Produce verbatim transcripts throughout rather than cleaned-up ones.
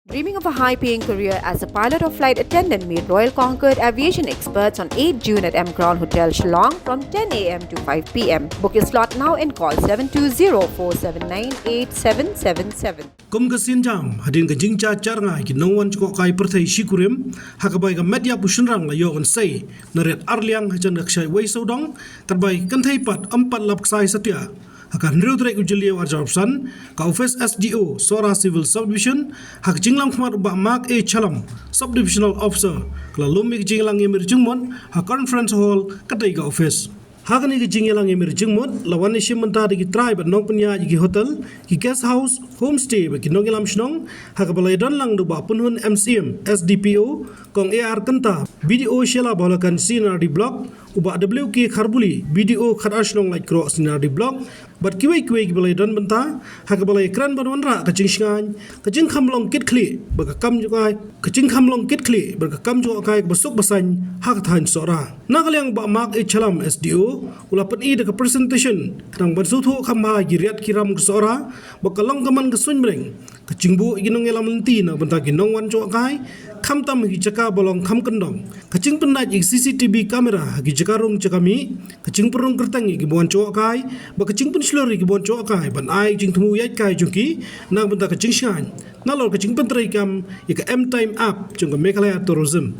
Dreaming of a high paying career as a pilot or flight attendant? Meet Royal Concord aviation experts on eighth June at M Crown Hotel, Shillong from ten a m to five p m. Book your slot now and call seven two zero four seven nine eight seven seven seven. Kum ka sienjam hadien ka jingja jar ngai ki nongwan jngohkai pyrthei shikurim, ha kaba ka met ïap u shynrang la ïoh kynsei na riat arliang hajan ka ksai wei sawdong, katba ka kynthei pat ym pat lap ksai satia. Ha ka hynriew tarik u Jylliew arhajar arphew san, ka office S D O Sohra Civil Subdivision, ha ka jinglam khmat u Bah Mark A Chalam, Subdivisional Officer, ka la lum ïa ka jingïalang ïamir jingmut ha Conference Hall, ka dei ka office. Ha kane ka jingïalang ïamir jingmut la wan ïashim bynta da ki trai bad nongpynïaid ïa ki hotel, ki guest house, homestay bad ki nongïalam shnong, ha kaba la ïadon lang da u Bah Pynhun M C M, S D P O, Kong A R Kynta, B D O Shella Bholakan C and R D Block, u Bah W K Kharbuli, B D O Khatar Shnong Laitkroh C and R D Block, bad kiwei kiwei kiba la ïadon bynta, ha kaba la ïakren ban wanrah ka jingshngaiñ, ka jingkham long kitkhlieh bad ka kam jngohkai, ka jingkham long kitkhlieh bad ka kam jngohkai kaba suk ba saiñ ha ka thaiñ Sohra. Na ka liang Bah Mark A Chalam S D O u la pyni da ka presentation khnang ban sngewthuh kham bha ïa ki riat ki ram ka Sohra, bad ka long ka man ka suiñbneng ka jingbuh ïa ki nongïalam lynti na ka bynta ki nongwan jngohkai, khamtam ha ki jaka ba long kham kyndong. Ka jingpyndait ïa ki C C T V camera ha ki jaka rung jaka mih, ka jingpynrung kyrteng ïa kiba wan jngohkai, bad ka jingpynshlur ïa kiba wan jngohkai ban ai jingthmu ïaid kai jong ki na ka bynta ka jingshngaiñ, nalor ka jingpyntrei kam ïa ka M Time app jong ka Meghalaya Tourism.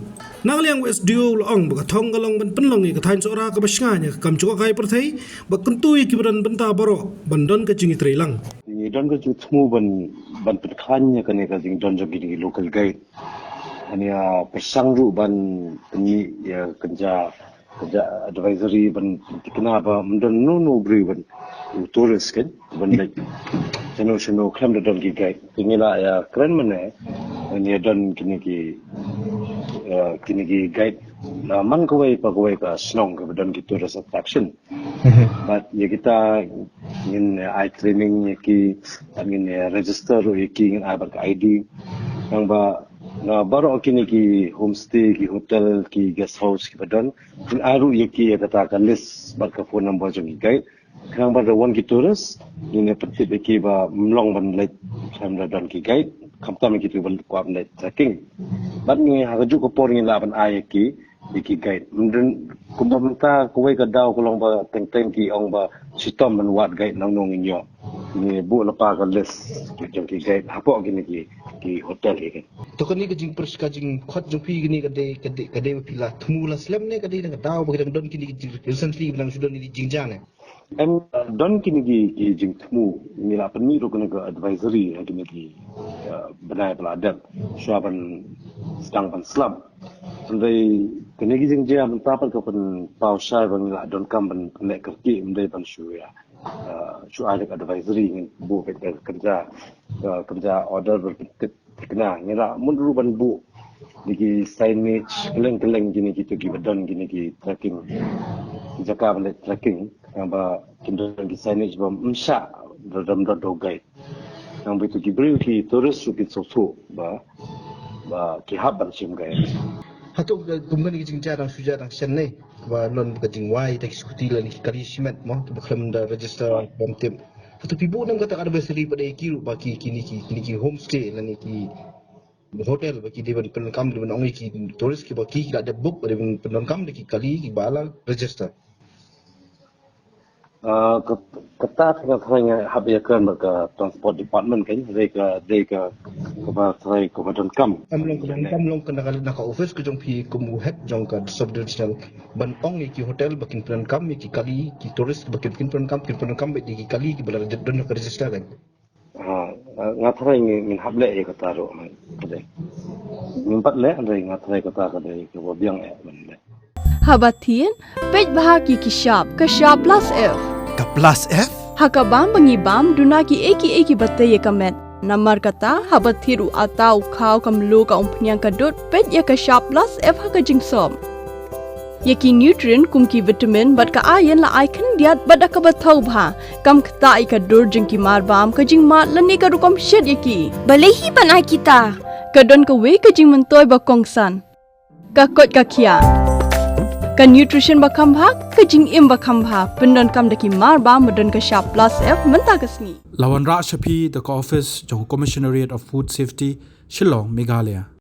Na ka liang u S D O u la ong ba ka thong ka long ban pynlong ïa ka thaiñ Sohra kaba shngaiñ ha ka kam jngohkai pyrthei, bad kyntu ïa kiba don bynta baroh ban don ka jingïatreilang. Ngi don ka jingthmu ban, ban pynkhlaiñ ïa kane ka jingdon jong kine ki local guide. Ngi ïa pyrshang ruh ban pyni ïa ka jingja, ka jingja advisory ban thikna ba ym don uno uno u briew ban, u tourist kan, ban leit shano shano khlem da don ki guide. Te ngi la ïakren mynne, ngi ïa don kine ki, eh, kine ki guide na man kawei pa kawei ka shnong kaba don ki tourist attraction. Mhm. Bad ïa kita ngin, eh, ai training ïa ki, bad ngin, eh, register ruh ïa ki, ngin ai bad ka I D. Nangba na baroh kine ki homestay, ki hotel, ki guest house kiba don, ngin ai ruh ïa ki ïa kata ka list bad ka phone number jong ki guide. Khnang ba da wan ki tourist, ngin ïa pyntip ïa ki ba ym long ban leit khlem da don ki guide, khamtam ïa kito ba kwah ban leit trekking. Bad ngi ha kajuh ka por ngin lah ban ai ïa ki, ïa ki guide. Ym don, kumba mynta kawei ka daw ka long ba teng teng ki ong ba shitom ban wad guide, nangno ngin ïoh. Ngi buh lypa ka list jong ki guide hapoh kine ki, ki hotel ki kan. To kane ka jingpyrsh-, ka jingkhot jong phi kane ka dei, ka dei, ka dei ba phi la thmu la slem ne ka dei na ka daw ba ki dang don kine ki jing-, recently ki dang shu don kine ki jingjia ne? Em, don kine ki, ki jingthmu, ngi la pynmih ruh kane ka advisory ha kine ki, eh, bnai ba la dep, shuwa ban sdang ban slap. Hynrei kine ki jingjia mynta pat ka pynpaw shai ba ngi la donkam ban pynleh kyrkieh, ym dei ban shu ïa, eh, shu ai da ka advisory, ngin buh beit da ka kynja, eh, kynja order ban pyntip thikna. Ngi la mut ruh ban buh da ki signage kylleng kylleng kine kito kiba don kine ki trekking, ki jaka ban leit trekking, khnang ba kin don ki signage ba ym shah da dam dot do guide. Khnang ba ito ki briew ki tourist ruh kin sngewthuh ba, ba ki hap ban shim guide. Hato ka kumne ki jingjia dang shu jia dang shen ne, ba lon ka jingwai da ki scooty lane ki kali shimet mo, kiba khlem da register, bym tip. Hato phi buh nam kata ka advisory pat ïa ki ruh ba ki, kine ki, kine ki homestay lane ki hotel ba ki dei ban pyndonkam, dei ban ong ïa ki tourist kiba ki, ki la dep book ba dei ban pyndonkam da ki kali kiba la register? Ah, ka, kata ka thrang nga hap ïakren bad ka transport department kan, dei ka, dei ka, kaba thrang kaba donkam. Em long kaba donkam long ka na ka, na ka office ka jong phi kum u head jong ka sub divisional ban ong ïa ki hotel ba kin pyndonkam ïa ki kali, ki tourist ba kin, kin pyndonkam, kin pyndonkam bad ïa ki kali kiba la don ka register kan. Ah, nga thrang ngin, ngin hap leh ïa kata ruh, ka dei. Ngim pat leh, hynrei nga thrang kata ka dei kaba biang eh ban leh. Haba thied, peit bha ïa ki shap, ka shap plus F. Ka plus F? Ha ka bam ba ngi bam, duna kiei kiei kiba tei ïa ka met. Namar kata, haba thied u atta, u khaw, ka mluh, ka umphniang, ka dud, peit ïa ka shap plus F ha ka jingsop. Ïa ki nutrient kum ki vitamin bad ka iron la ai khyndiat bad da kaba thaw bha. Kam ktah ïa ka dur jong ki marbam, ka jingmad lane ka rukom shet ïa ki. Balei hi ban ai kita? Ka don kawei ka jingmyntoi ba kongsan. Ka koit ka khiah. Ka nutrition ba kham bha, ka jingim ba kham bha. Pyndonkam da ki marbam ba don ka shap plus F mynta ka sngi. La wanrah sha phi da ka office jong Commissionariat of Food Safety, Shillong, Meghalaya.